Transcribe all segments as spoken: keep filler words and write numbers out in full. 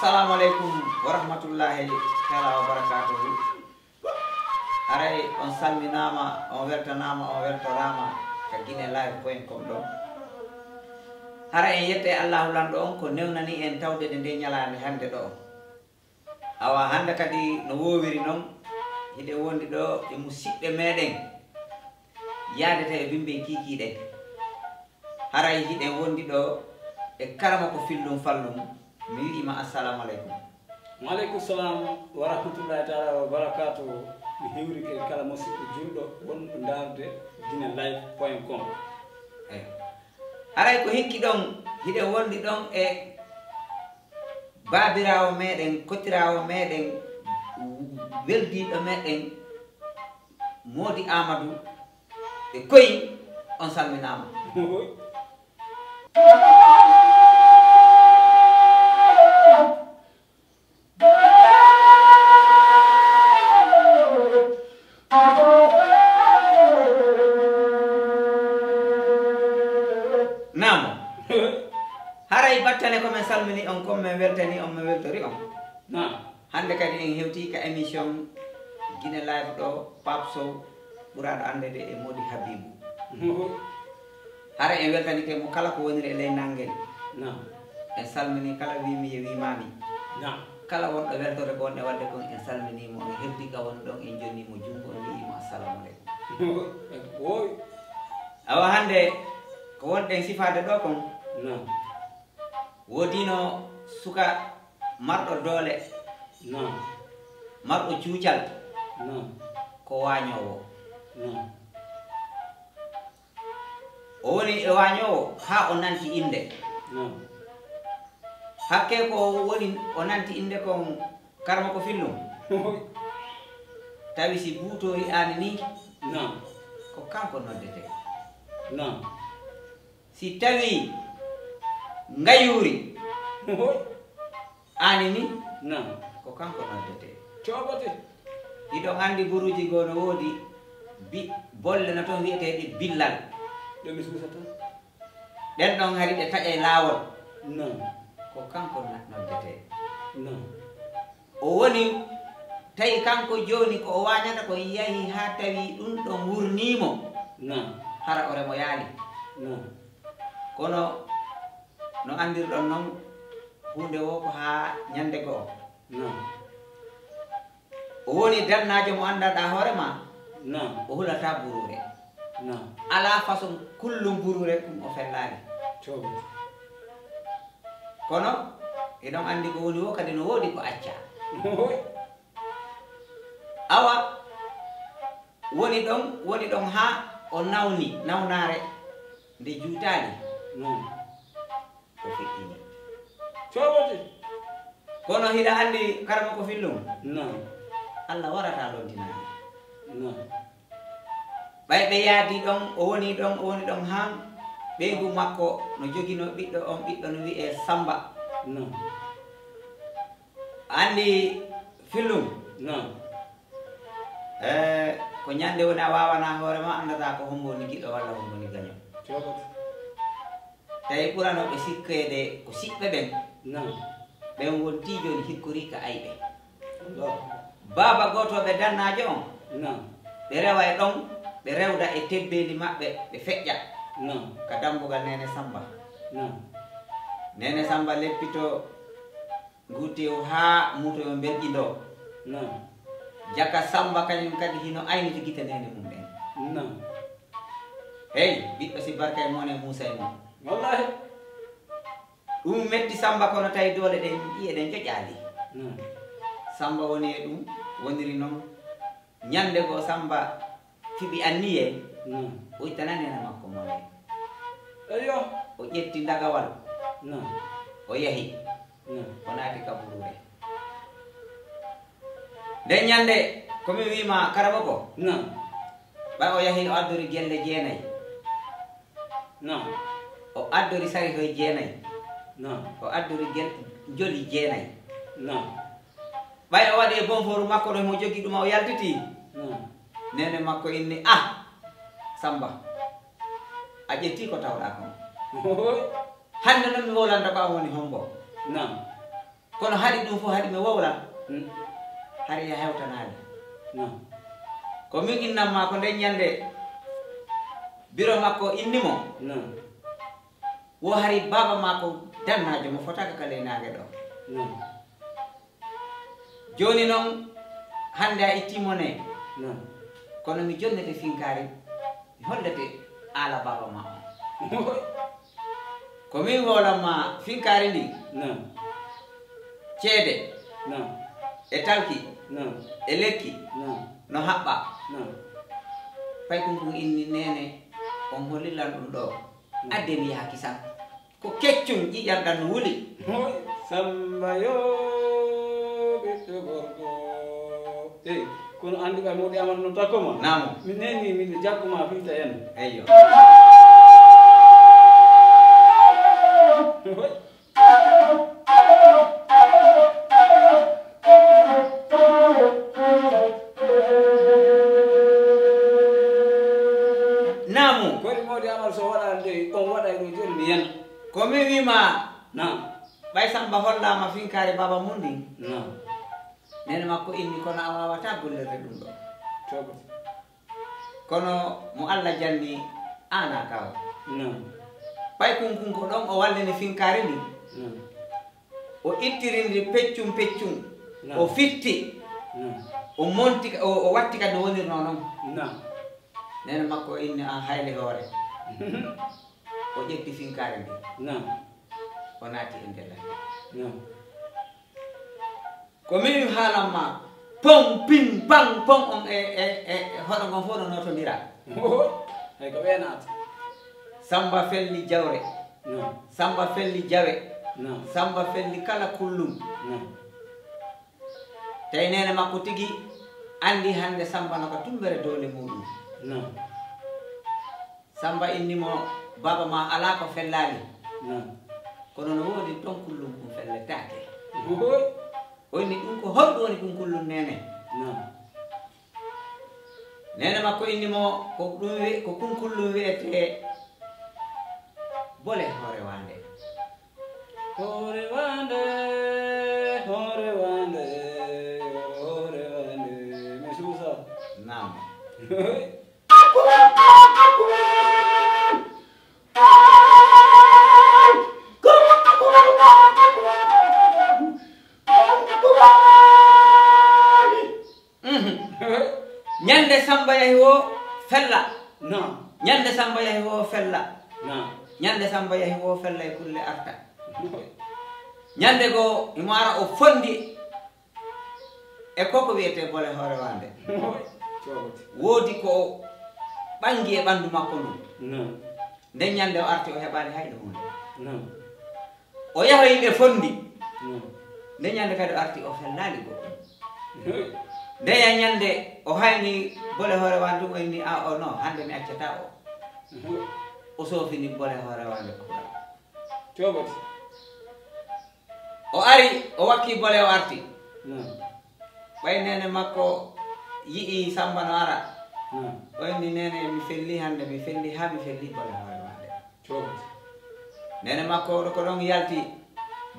Assalamu aleykum wa rahmatullahi taala wa barakatuhu. Haray on salminaama, on weltanaama, on weltoraama ka guinelive point com ɗo. Haray en yette Allahu Lanɗo on ko newnani en tawde nde ñalaande hannde ɗo. Awa hannde kadi no woowiri noon, hiɗen wondi ɗo e musiɓɓe meeɗen yaadete e bimbe kiikiiɗe. Haray hiɗen wondi ɗo e karama ko fillum fallum, mi wi'i ma assalamu aleykum. Waaleykum salam wa rahmatullahi taala wa barakatuhu. Mi hiwrike kala musiɗɗo julɗo wonɗo ndaarde guinelive point com. Eyi. Haray ko hikki ɗon, hiɗen wondi ɗon e baabiraawo meeɗen, kotiraawo meeɗen, weldiiɗo meeɗen, Moodi Aamadu e Koyi, on salminaama. Naam. Haray battane ko men salmini on, kon men weltani on, men weltori on. Naam. Hannde kadi en hewti ka émission Guinée Live ɗo, Pape Sow, ɓuraaɗo anndeede e Moodi Habibu. Hara en weltanike mo kala ko woniri e ley nangel. Naam. En salmini kala wiimi e wiimaami. Naam. Kala wonɗo weltorde ko wonɗe waɗde kon, en salmini mo, en heddi ka woni ɗon, en jonni mo junngo, en wi'i mo assalamu aleykum. Woy. Awa hannde ko wonɗen sifaade ɗo kon. Naam. Woodino suka marɗo doole. Naam. Marɗo cuucal. Naam. Ko waañoowo. Naam. O woni e waañoowo haa o nanti innde. Naam. Hakke ko woni o nanti innde kon, karma ko fillum. Tawi si buutoori aani ni, naam, ko kanko noddetee. Naam. Si tawi ngayuuri aani ni, naam, ko kanko noddetee. Coobate. Hiɗon anndi buruuji goo no woodi bi-, bolle no toon wi'eteeɗi billal. Ɗe mi suusata. Ɗen ɗon hari ɗe taƴay laawol. Naam. Ko kanko na-, noddetee. Naam. O woni, tawi kanko jooni ko o waañata ko yahi haa tawi ɗum ɗon wurnii mo. Naam. Hara o remoyaali. Naam. Kono no anndirɗon non, huunde woo ko haa ñande go'o. Naam. O woni dannaajo mo anndanɗaa hoore maa. Naam. O hulataa buruure. Naam. Alaa façon kullum buruure ɗum o fellaali. Coow. Kono eɗon anndi ko woni woo kadi no woodi ko accaa. Awa, woni ɗon, woni ɗon haa o nawni, nawnaare nde juutaali. Naam. O feƴƴini. Coowati. Kono hiɗa anndi karma ko fillum? Naam. Allah warataa lontinaade. Naam. Ɓay ɓe yaadi ɗon, o woni ɗon, o woni ɗon haa ɓeygu makko no joginoo ɓiɗɗo, on ɓiɗɗo no wi'ee Samba. Naam. A anndi fillum? Naam. Eh, ko ñande woni a waawanaa hoore ma, anndataa ko hombo woni giɗo walla hombo woni gaño. Coowati. Tawi ɓurano ɓe sikkeede ko siɓɓe ɓen. Naam. Ɓen wontii jooni hikkorii ka ayɓe. Allah. Baaba gooto ɓe dannaajo on. Naam. Ɓe rewa e ɗon, ɓe rewda e tebbeendi maɓɓe, ɓe feƴƴa. Naam. Ka dambugal Neene Samba. Naam. Neene Samba leppitoo ngu tew haa muuto yo mbelƴindoo. Naam. Jaka Samba kañum kadi hino ayniti gite neene mum ɗen. Naam. Hey, ɓiɗɗo si barka e mone Muusa e mum. Wallahi. Ɗum metti Samba kono tawi doole ɗen ƴi'e ɗen ƴoƴaali. Naam. Samba woni e ɗum, woniri noon. Ñande goo Samba fiɓi anniyee, naam, o ittana neene makko mone. Eyyo. O ƴetti ndagawal. Naam. O yahi. Naam. O naati ka buruure. Nden ñande, ko mi wiima karama ko? Naam. Ɓay o yahi, o addori gelle jeenay. Naam. O addori sarihoy jeenay. Naam. O addori gel-, njoli jeenay. Naam. Ɓay o waɗi e bonfooru makko ɗo, mo jogi ɗum, o yaltiti. Naam. Neene makko inni, "Ah, Samba, a ƴetti ko tawɗaa kon. Hannde non mi wolanta ko an woni hombo." Naam. Kono hari ɗum fof hari mi wowla. Hari a hewtanaali. Ko min innam maa ko nden ñande biro makko inni mo. Wo hari baaba maa ko dannaajo mo fotaka ka ley naange ɗo. Jooni noon hannde a ittii mo ne. Kono mi jonnete finkaari mi hollete aala baaba maa on. Ko min wowlan maa finkaari ndin. Ceede e talki e lekki no haɓɓa. Paykun kun inni neene on hollilan ɗum ɗo. Adde mi yaha kisan. Ko keccum ƴiƴam ɗam no wuli. Samba yo ɓiɗɗo gorko. Eyi, kono anndi ɓay moɗi amal no takko ma. Naam. Mi neni min jakku ma finta en. Eyyo. Naamu. Kori modi amal so waɗa nde on waɗa ɗo joni mi yana. Ko mi wima. Naam. Ɓay samba hollama finkaare baba mum ndin. Naam. Nene makko inni kono a wawata gollirde ɗum ɗo. Togo. Kono mo allah janni ana kaw. Naam. Ɓay kunkun ko ɗon o wallini finkaare ndin. Naam. O ittirindi peccum peccum. O fitti. O monti o watti kadi wonirno noon. Nene makko inni an hayle hoore. O ƴetti finkaare nde. O naati e nder ladde. Ko min haalan ma pon pin pan pon on e e e hoɗo ngon fof no notondira. Hay ko ɓe naata. Samba felli jawre. Samba felli jawe. Samba felli kala kullum. Tawi nene makko tigi andi hande samba no ka tumbere dole muɗum. Samba inni mo baba ma ala ko fellali. Kono no wodi ton kullum ɗum felletaake. O inni ɗum ko holɗum woni ɗum kullum nene. Nene makko inni mo ko ɗum wi ko kunkullum wiyete bole hoore wande. Hoore wande, hoore wande, hoore wande, mi suusa. Naam. Ñande samba yahi wo fella. Ñande samba yahi wo fella. Ñande samba yahi wo fella e kulle arta. Ñande go imo ara o fondi e koko wiyete bole hoore wande. Woodi ko ɓangi e ɓandu makko ndu. Nden ñande o arti o heɓali hayɗo hunde. O yahoyi ɓe fondi. Nde ñande kadi o arti o fellaali goɗɗum. Ndeya ñande o hayni bole hoore wande o inni a o no hande mi accata o. O soofini bole hoore wande o. Tobati. O ari o wakki bole o arti. Ɓay nene makko yi'i samba no ara. O inni nene mi felli hande mi felli ha mi felli bole hoore wande. Nene makko oɗo ko ɗon yalti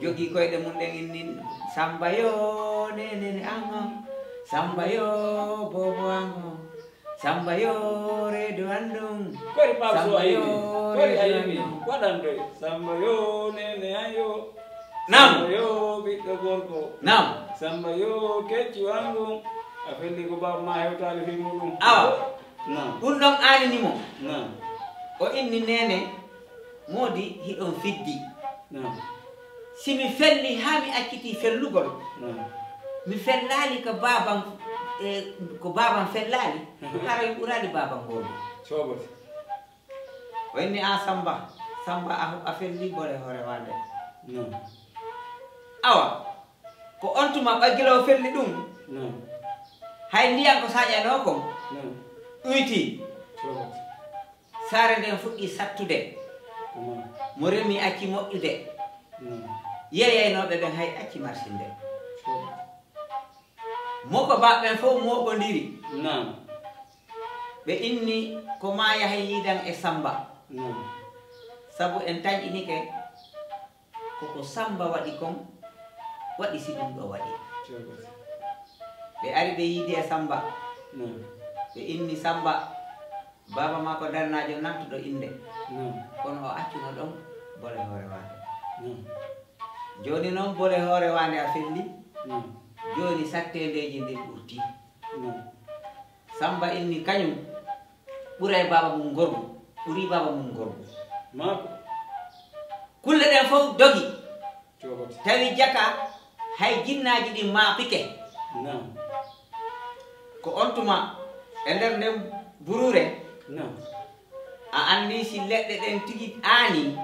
jogi koyɗe mum ɗen inni samba yo nenene ango samba yo bobo ango samba yo reedo andum. Kori paso a yimi kori a yimi waɗandoy samba yo nene an yo. Nam. Samba yo ɓiɗɗo gorko. Nam. Samba yo keccu angu a felli ko baba ma hewtali fi muɗum. Awa. Nam. Ɗum ɗon aanini mo. Nam. O inni nene moodi hiɗon fiddi. Nam. Si mi felli haa mi acciti fellugol. Nam. Mi fellaali ko baabam e ko baabam fellaali. Haray ɓurali baabam ngol. Sobote. O inni a samba samba a felli bole hoore wande. Nam. Awa. Ko on tuma ɓaggila o felli ɗum. Nam. Hay ndiyan ko saƴanoo kon. Nam. Ɗuyti. Sobote. Saare nden fuɗɗi sattude. Mo remi acci moƴƴude. Yeeyaynooɓe ɓen hay acci marsinde. Mo ko baɓɓen fof mooɓondiri. Ɓe inni ko maa yahay yiidan e samba. Sabu en tanƴinike koko samba waɗi kon. waɗi si ɗum ɗo waɗi. Ɓe ari ɓe yiidi e Samba. Ɓe inni Samba, baaba maa ko darnaajo nantuɗo innde. Kono o accuno ɗon bole hoore waande. Jooni noon bole hoore waande a felli. Jooni satteendeeji ndin ɓurti. Samba inni kañum ɓuray baaba mum ngorgu, ɓuri baaba mum ngorgu. Kulle ɗen fof dogi. Tawi jaka hay jinnaaji ɗin maapike. Ko on tuma e nder nden buruure, a anndi si leɗɗe ɗen tigi aani,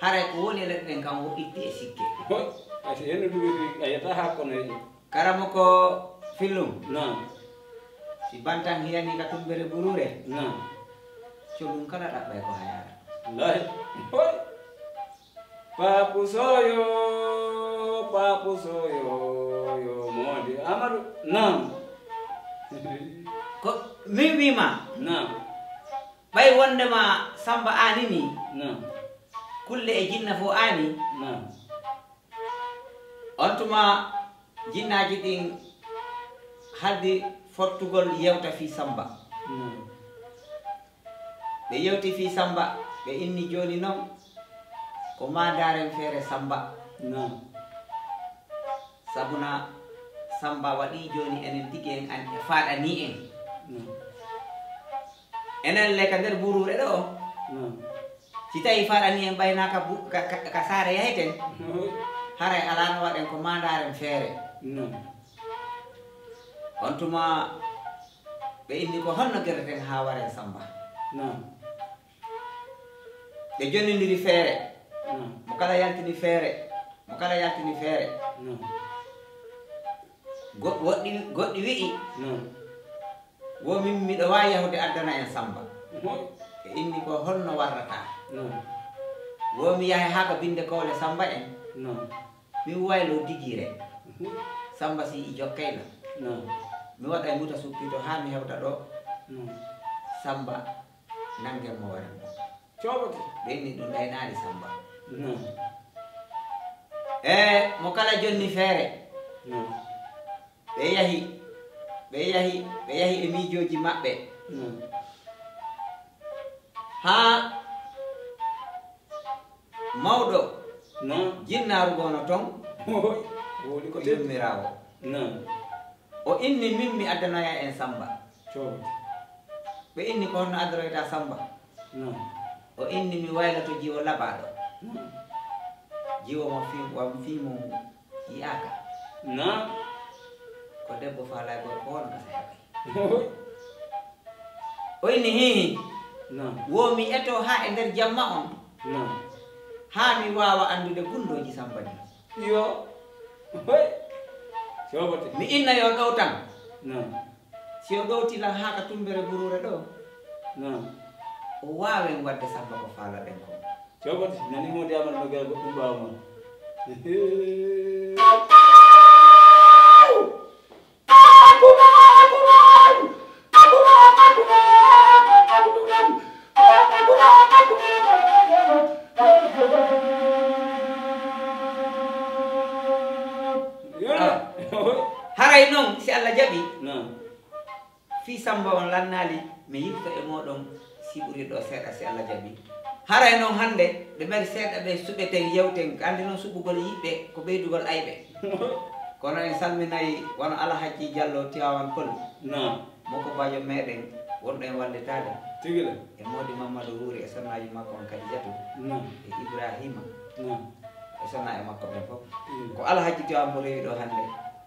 haray ko woni e leɗɗe ɗen kam wo itti e sikke. Hoy, ay si hendu duwi a yetta haa kono e. Karamo ko fillum. Naam. Si bantan hiyani ka tumbere buruure. Naam. Colum kala ɗaɓɓay ko hayaara. Wallahi. Hoy. Papu Soyo, Papu Soyo, yo moodi Amadu. Naam. Ko min wiima. Naam. Ɓay wondema Samba aani ni. Naam. Kulle e jinna fof aani. Naam. On tuma jinnaaji ɗin haldi fottugol yewta fii Samba. Ɓe yewti fii Samba, ɓe inni jooni non ko maa ndaaren feere Samba. Sabuna Samba waɗi jooni enen tigi en an e faaɗanii en. Enen le ka nder buruure ɗo. Si tawi faɗani en ɓayna ka bu- ka- ka- ka saare yaheten, haray alaa no waɗen ko maa ndaaren feere. On tuma ɓe inni ko honno gereten haa waren Samba. Ɓe jonnindiri feere. Mo kala yaltini feere, mo kala yaltini feere. Go- woɗɗi goɗɗi wi'i, wo min miɗo waawi yahude addana en Samba. Ɓe inni ko honno warrata. Wo mi yahe haa ka binde kowle Samba en. Mi waylo digiire. Samba si i jokkayla. Mi waɗa e muta suppito haa mi hewta ɗo. Samba nangen mo waran. Coɓoto. Ɓe inni ɗum ɗaynaali Samba. E mo kala jonni feere. Ɓe yahi, ɓe yahi, ɓe yahi e miijooji maɓɓe. Haa mawɗo jinnaaru goono ton, yummiraawo. O inni min mi addanoya en Samba. Ɓe inni ko honno addanoyta Samba? O inni mi wayloto jiwo labaaɗo. Jiwo mo fii, wa fii mo yi'aaka. Naam. Ko debbo faalay gorko won ka heɓay. O inni hihi. Naam. Wo mi eto haa e nder jamma on. Naam. Haa mi waawa anndude gundooji Samba ɗin. Yo. Hoy. Cobote. Mi inna yo ɗowtan. Naam. Si o ɗowti lan haa ka tumbere buruure ɗo. Naam. O waawen wadde Samba ko faalaɗen ko. Cobote, nani mo de amal no gara goɗɗum ɓaawo mon. Haray non si Allah jaɓi. Naam. Fii Samba on lannaali, mi yilto e mooɗon si ɓuri ɗo seeɗa si Allah jaɓi. Haray non hannde, ɓe mari seeɗa ɓe suɓeten yewten, anndi non suɓugol yiɓɓe ko ɓeydugol ayɓe. Kono en salminay wano Alhajji Jallo Tiwaawan Pël. Naam. Moko baajo meɗen, wonɗo en wallitaade. Tigi la. E Moodi Mammadu Wuuri e sonnaaji makko on Kadijatu. Naam. E Ibrahima. Naam. E sonnaaɓe makko ɓen fof. Mm. Ko Alhajji Tiwaawan Pël rewi ɗo hannde.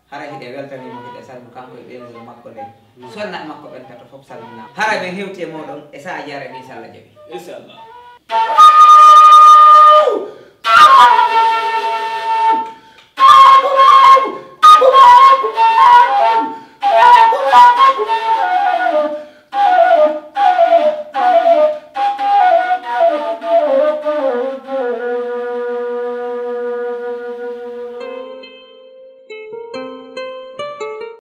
Hara hiɗe weltanii mo, hiɗe salmi kanko e ɓeynguure makko nden. Sonna e makko ɓen tato fof salminaama. Hara ɓen hewti e mooɗon e sa'a jara ni, so Allah jaɓi. Inchallah.